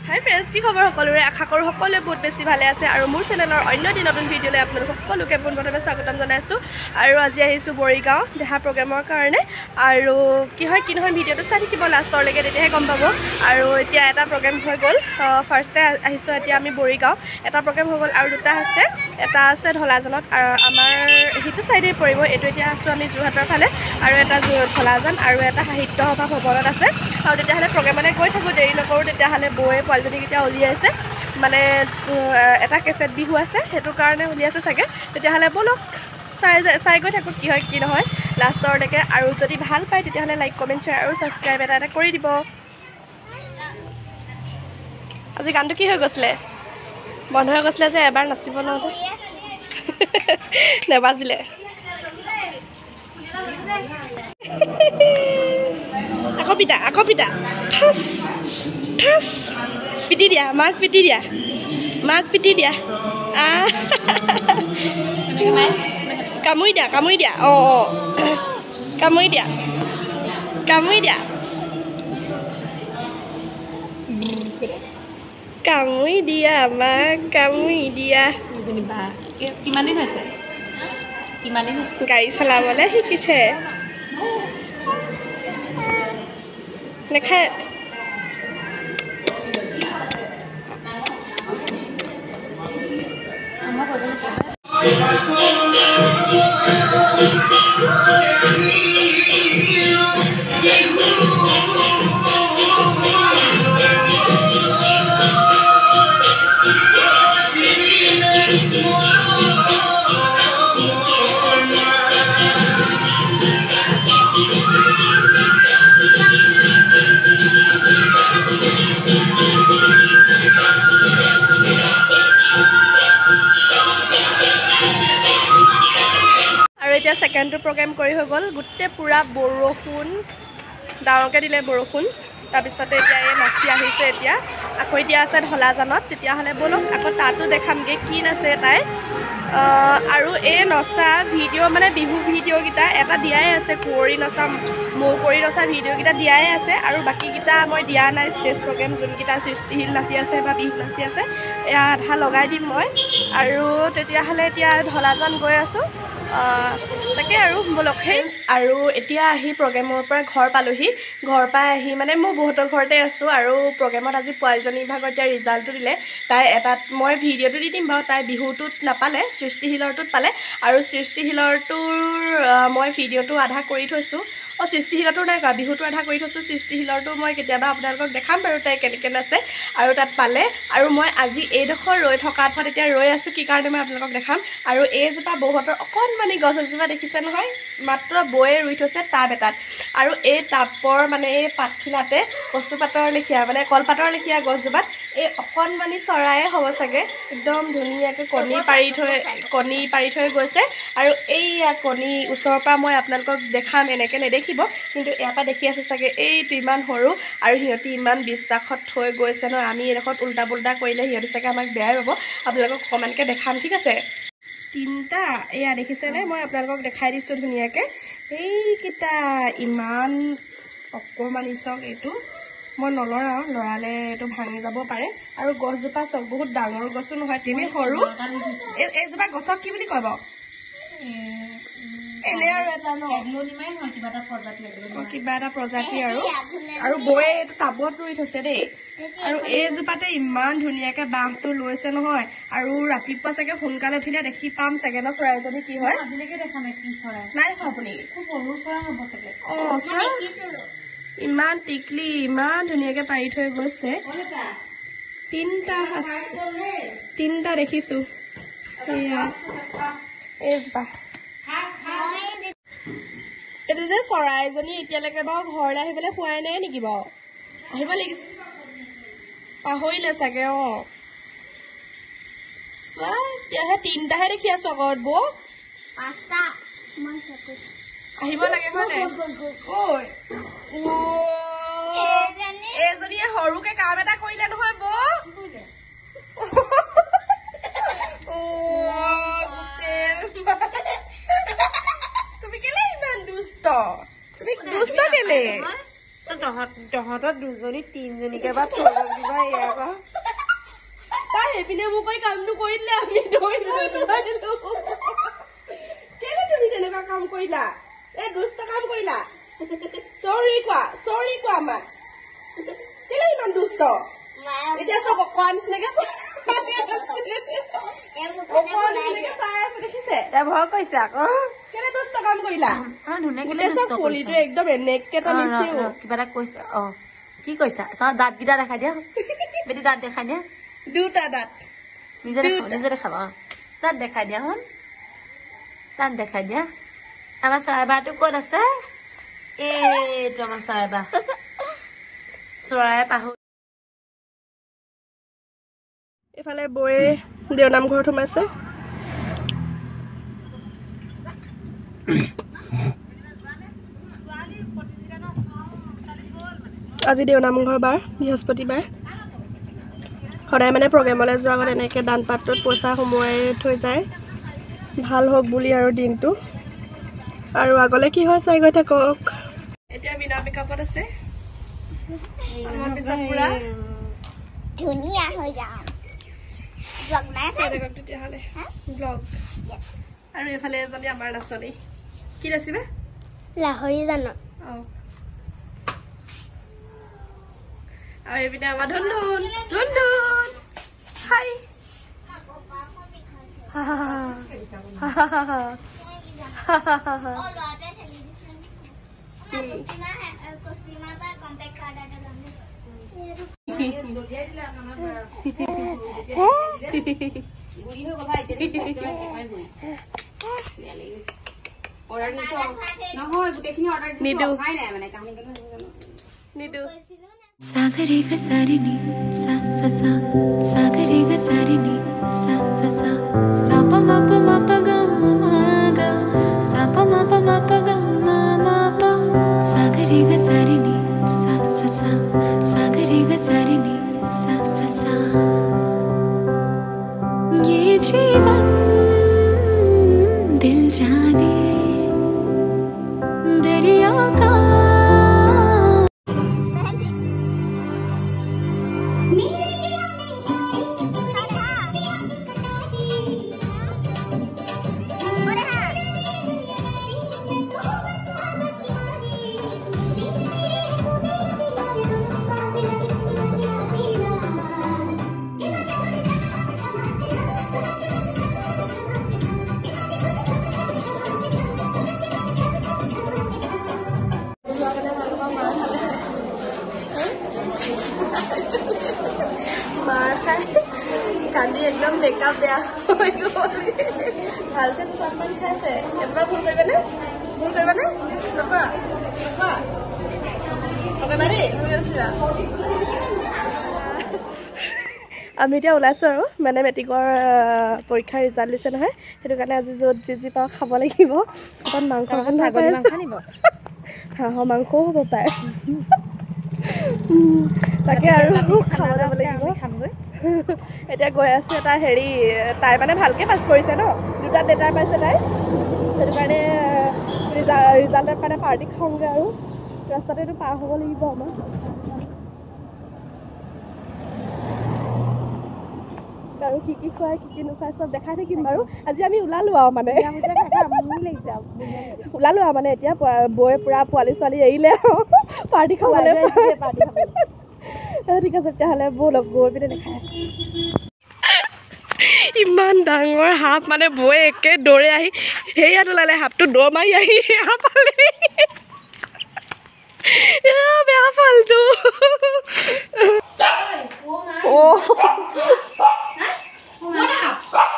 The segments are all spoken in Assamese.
হাই ফ্ৰেণ্ডছ, কি খবৰ সকলোৰে? আশা কৰোঁ সকলোৱে বহুত বেছি ভালে আছে। আৰু মোৰ চেনেলৰ অন্য এটি নতুন ভিডিঅ'লৈ আপোনালোক সকলোকে পোনপ্ৰথমে স্বাগতম জনাইছোঁ। আৰু আজি আহিছোঁ বৰিগাঁও দেহা প্ৰগ্ৰেমৰ কাৰণে। আৰু কি হয় কি নহয় ভিডিঅ'টো চাই থাকিব লাষ্টৰলৈকে, তেতিয়াহে গম পাব। আৰু এতিয়া এটা প্ৰগ্ৰেম হৈ গ'ল, ফাৰ্ষ্টে আহিছোঁ এতিয়া আমি বৰিগাঁও। এটা প্ৰগ্ৰেম হৈ গ'ল আৰু দুটা আছে। এটা আছে ধলাজানত আৰু আমাৰ সেইটো ছাইডে পৰিব, এইটো এতিয়া আছোঁ আমি যোৰহাটৰ ফালে। আৰু এটা ধলাজান আৰু এটা সাহিত্য সভা ভৱনত আছে। আৰু তেতিয়াহ'লে প্ৰগ্ৰেমলৈ গৈ থাকোঁ, দেৰি নকৰোঁ। তেতিয়াহ'লে বৌয়ে পোৱালীজনীক এতিয়া উলিয়াইছে, মানে এটা কেছেট বিহু আছে সেইটো কাৰণে উলিয়াইছে চাগে। তেতিয়াহ'লে ব'লক চাই চাই গৈ থাকোঁ কি হয় কি নহয় লাষ্টৰলৈকে। আৰু যদি ভাল পায় তেতিয়াহ'লে লাইক, কমেণ্ট, শ্বেয়াৰ আৰু ছাবস্ক্ৰাইব এটা এটা কৰি দিব। আজি গানটো কি হৈ গৈছিলে, বন্ধ হৈ গৈছিলে যে এবাৰ নাচিব লওঁতে নেবাজিলে। আকৌ পিতা, আকৌ পিতা, ঠাচ ঠাচ, পিটি দিয়া মাক, পিটি দিয়া মাক, পিটি দিয়া, কামুৰি দিয়া, কামুৰি দিয়া, অঁ অঁ, কামুৰি দিয়া, কামুৰি দিয়া, কামুৰি দিয়া মাক, কামুৰি দিয়া। কিমান দিন হৈছে? কিমান দিন হৈছে? গাড়ী চলাবলৈ শিকিছে, নেখায়। এতিয়া ছেকেণ্ডটো প্ৰগ্ৰেম কৰি হৈ গ'ল। গোটেই পূৰা বৰষুণ, ডাঙৰকৈ দিলে বৰষুণ। তাৰপিছতে এতিয়া এই নাচি আহিছে। এতিয়া আকৌ এতিয়া আছে ধলাজানত। তেতিয়াহ'লে ব'লক আকৌ তাতো দেখামগৈ কি নাচে তাই। আৰু এই নচা ভিডিঅ' মানে বিহু ভিডিঅ'কেইটা এটা দিয়াই আছে, কুঁৱৰী নচা, মৌ কুঁৱৰী নচা ভিডিঅ'কেইটা দিয়াই আছে। আৰু বাকীকেইটা মই দিয়া নাই। ষ্টেজ প্ৰগ্ৰেম যোনকেইটা সৃষ্টিশীল নাচি আছে বা বিহু নাচি আছে, এয়া আধা লগাই দিম মই। আৰু তেতিয়াহ'লে এতিয়া ধলাজান গৈ আছোঁ, তাকে আৰু ব'লক। সেই আৰু এতিয়া আহি প্ৰগ্ৰেমৰ পৰা ঘৰ পালোহি। ঘৰ পাই আহি মানে মই বহুতৰ ঘৰতে আছোঁ। আৰু প্ৰগ্ৰেমত আজি পোৱালীজনীৰ ভাগত এতিয়া ৰিজাল্টটো দিলে। তাই এটাত মই ভিডিঅ'টো দি দিম বাৰু, তাই বিহুটোত নাপালে, সৃষ্টিশীলৰটোত পালে। আৰু সৃষ্টিশীলৰটোৰ মই ভিডিঅ'টো আধা কৰি থৈছোঁ। অঁ, সৃষ্টিশীলটো নাই কৰা, বিহুটো আধা কৰি থৈছোঁ। সৃষ্টিশীলৰটো মই কেতিয়াবা আপোনালোকক দেখাম বাৰু তাই কেনেকৈ নাচে আৰু তাত পালে। আৰু মই আজি এইডোখৰ ৰৈ থকাত এতিয়া ৰৈ আছোঁ, কি কাৰণে মই আপোনালোকক দেখাম। আৰু এইজোপা বৌহঁতৰ অকণমানি গছ এজোপা দেখিছে নহয়, মাত্ৰ বৌয়ে ৰুই থৈছে টাব এটাত। আৰু এই টাবৰ মানে এই পাতখিলাতে কচুপাতৰ লেখীয়া, মানে কলপাতৰ লেখীয়া গছজোপাত এই অকণমানি চৰায়ে হ'ব চাগে, একদম ধুনীয়াকৈ কণী পাৰি থৈ, কণী পাৰি থৈ গৈছে। আৰু এইয়া কণী ওচৰৰ পৰা মই আপোনালোকক দেখাম, এনেকৈ নেদেখিব কিন্তু ইয়াৰ পৰা দেখি আছে চাগে। এইটো ইমান সৰু আৰু সিহঁতি ইমান বিশ্বাসত থৈ গৈছে নহয়। আমি এইডোখৰত উল্টা পুল্টা কৰিলে সিহঁতি চাগে আমাক বেয়াই পাব। আপোনালোকক অকণমানকৈ দেখাম, ঠিক আছে? তিনিটা এয়া দেখিছেনে, মই আপোনালোকক দেখাই দিছোঁ ধুনীয়াকৈ। এইকেইটা ইমান অকণমানি চাওক, এইটো মই নলৰাওঁ, লৰালে এইটো ভাঙি যাব পাৰে। আৰু গছজোপা চাওক, বহুত ডাঙৰ গছো নহয়, তেনেই সৰু। এইজোপা গছক কি বুলি কয় বাৰু? এনে আৰু এটা ন কিবা এটা প্ৰজাতি। আৰু আৰু বৌয়ে এইটো টাবত ৰুই থৈছে দেই। আৰু এইজোপাতে ইমান ধুনীয়াকে বাঁহটো লৈছে নহয়। আৰু ৰাতিপুৱা চাগে সোনকালে উঠিলে দেখি পাম চাগে ন চৰাইজনী কি হয়। আজিলৈকে দেখা নাই কি চৰাই? নাই দেখা আপুনি? খুব সৰু চৰাই হ'ব চাগে। অ, ইমান টিকলি, ইমান ধুনীয়াকে পাৰি থৈ গৈছে। তিনিটা তিনিটা দেখিছো। এয়া এইজোপা, এইটো যে চৰাইজনী এতিয়ালৈকে বাৰু ঘৰলৈ আহিবলৈ হোৱাই নাই নেকি বাৰু? আহিব লাগিছে, পাহৰিলে চাগে। অ চোৱা, এতিয়াহে তিনিটাহে দেখি আছো আগত। বৌ আহিব লাগে হয় নাই? এইজনীয়ে সৰুকে কাম এটা কৰিলে নহয় বৌ। তুমি কেলে ইমান দুষ্ট? তুমি দুষ্ট কেলে? তহঁতৰ দুজনী তিনজনীকে বা তাই সেইপিনে মোক কৈ কামটো কৰি দিলে, আমি ধৰিব নোৱাৰিলো। কেলে তুমি তেনেকুৱা কাম কৰিলা? এই দুষ্ট কাম কৰিলা। চৰি কোৱা, চৰি কোৱা আমাক। কেলে ইমান দুষ্ট? এতিয়া চব অকৰা নিচিনাকে চাই আছে, দেখিছে? ভয় কৰিছে আকৌ। কেলে দুষ্ট কাম কৰিলা? কলিটো একদম এনেকে টানিছে। কিবা এটা কৈছে। অ, কি কৈছা? চাওঁ, দাঁতকেইটা দেখাই দিয়া বেটি, দাঁত দেখাই দিয়া। দুটা দাঁত নিজে নিজে দেখাবা। অ, দাঁত দেখাই দিয়া শুন, দাঁত দেখাই দিয়া। আমাৰ চৰাই বাহটো ক'ত আছে? এইটো আমাৰ চৰাই বাহ, চৰাই পাহু। এইফালে বৌয়ে দেওনাম ঘৰত সোমাইছে। আজি দেওনামঘৰ বাৰ, বৃহস্পতিবাৰ। সদায় মানে প্ৰগ্ৰেমলৈ যোৱাৰ আগত এনেকৈ দান পাত্ৰত পইচা সোমোৱাই থৈ যায়, ভাল হওক বুলি আৰু দিনটো। আৰু আগলৈ কি হয় চাই গৈ থাকক। এতিয়া বিনা মেকআপত আছে, অলপমান পিছত পুৰা ধুনীয়া হৈ যাম। চাই থাকক তেতিয়াহ'লে ব্লগ। আৰু এইফালে এজনী আমাৰ নাচনী। কি নাচিবা? লাহৰি জানো। অঁ, আৰু এইপিনে আমাৰ ধুন ধুন ধুন ধুন। হাই। নিদু নিদু। सागरे ग सारिणी सा सा सा, सागरे ग सारिणी सा सा सा, सा प म प म प ग म ग, सा प म प म प ग म म प, सागरे ग सारिणी सा सा सा, सागरे ग सारिणी सा सा सा। ये जीवन दिल जाने दरिया का। মাৰ খাই কান্দি একদম মেকআপ বেয়া হৈ গ'ল। ভালছে চাহ পানী খাইছে। এবাৰ ভুল কৰিবানে? ভুল কৰিবানে? নকৰা, নকৰা, নকৰিবা দেই। আমি এতিয়া ওলাইছোঁ আৰু মানে মেট্ৰিকৰ পৰীক্ষাৰ ৰিজাল্ট দিছে নহয়, সেইটো কাৰণে আজি য'ত যি যি পাওঁ খাব লাগিব। অকণ মাংস, হাঁহৰ মাংসও হ'ব পাৰে, তাকে আৰু খাব যাব লাগিব। এতিয়া গৈ আছোঁ। এটা হেৰি, তাই মানে ভালকৈ পাছ কৰিছে ন, দুটা লেটাৰ পাইছে তাই, সেইটো কাৰণে ৰিজাল্টৰ কাৰণে পাৰ্টি খাওঁগৈ। আৰু ৰাস্তাতে এইটো পাৰ হ'ব লাগিব আমাৰ। আৰু কি কি খুৱাই কি কি নোখোৱাই চব দেখাই থাকিম বাৰু। আজি আমি ওলালোঁ আৰু মানে ওলালোঁ আৰু মানে এতিয়া বৌয়ে পূৰা পোৱালি ছোৱালী এৰিলে আৰু পাৰ্টি খাবলৈ। ঠিক আছে তেতিয়াহ'লে ব'লক, গৈ পিনে দেখাই আছোঁ। ইমান ডাঙৰ সাপ, মানে বৌয়ে একে দৌৰে আহি সেয়াত ওলালে, সাপটো দৌৰ মাৰি আহি সেয়া পালে। বেয়া ফাল্টু। অ',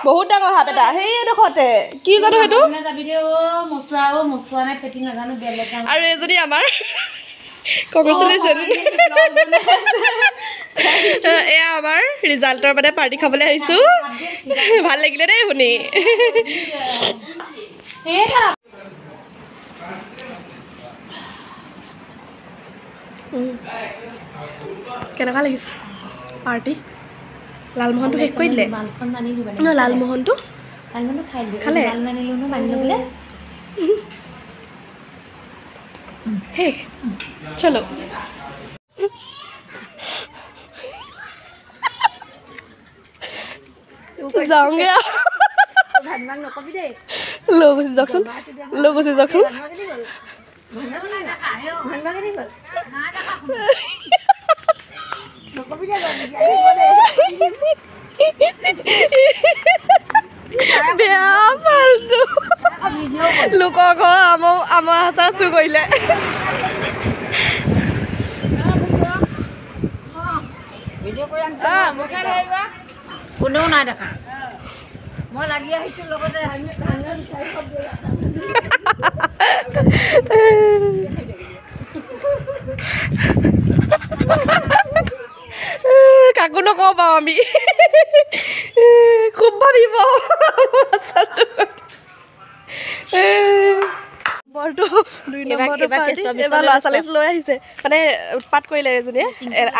বহুত ডাঙৰ সাপ এটা সেইডোখৰতে, কি জানো সেইটো। আৰু এজনী আমাৰ, কংগ্ৰেচুলেশ্যন। এয়া আমাৰ ৰিজাল্টৰ মানে পাৰ্টি খাবলৈ আহিছোঁ। ভাল লাগিলে দেই শুনি। কেনেকুৱা লাগিছে পাৰ্টি? লালমোহনটো শেষ কৰি দিলে ন? লালমোহনটো খালে। শেষ। চলো যাওঁগে, লৈ গুচি যাওকচোন, লৈ গুচি যাওকচোন। বেয়া ফাল্টু লোকৰ ঘৰ আমাৰ আচাৰ চুৰ কৰিলে। কোনেও নাই দেখা, মই লাগি আহিছো লগতে। কাকো নকওঁ বাৰু, আমি খুব ভাবিব। নম্বৰটো 2 নম্বৰটো এইবাৰ ল'ৰা ছোৱালী লৈ আহিছে, মানে উৎপাত কৰিলে এজনীয়ে,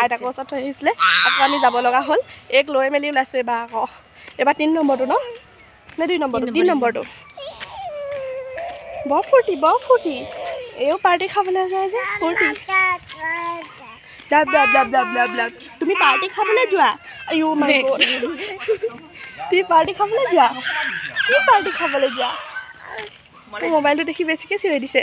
আইতাকৰ ওচৰত থৈ আহিছিলে, আকৌ আমি যাব লগা হ'ল। এইক লৈ মেলি ওলাইছোঁ এইবাৰ আকৌ। এইবাৰ 3 নম্বৰটো ন নে 2 নম্বৰটো? 3 নম্বৰটো। বৰ ফূৰ্তি, বৰ ফূৰ্তি। এইও পাৰ্টি খাবলৈ যায় যে ফূৰ্তি। তুমি পাৰ্টি খাবলৈ যোৱা? আইঅ মাই গড, তুমি পাৰ্টি খাবলৈ যোৱা? কি পাৰ্টি খাবলৈ যোৱা? মোবাইলটো দেখি বেছিকৈ চিঞৰি দিছে।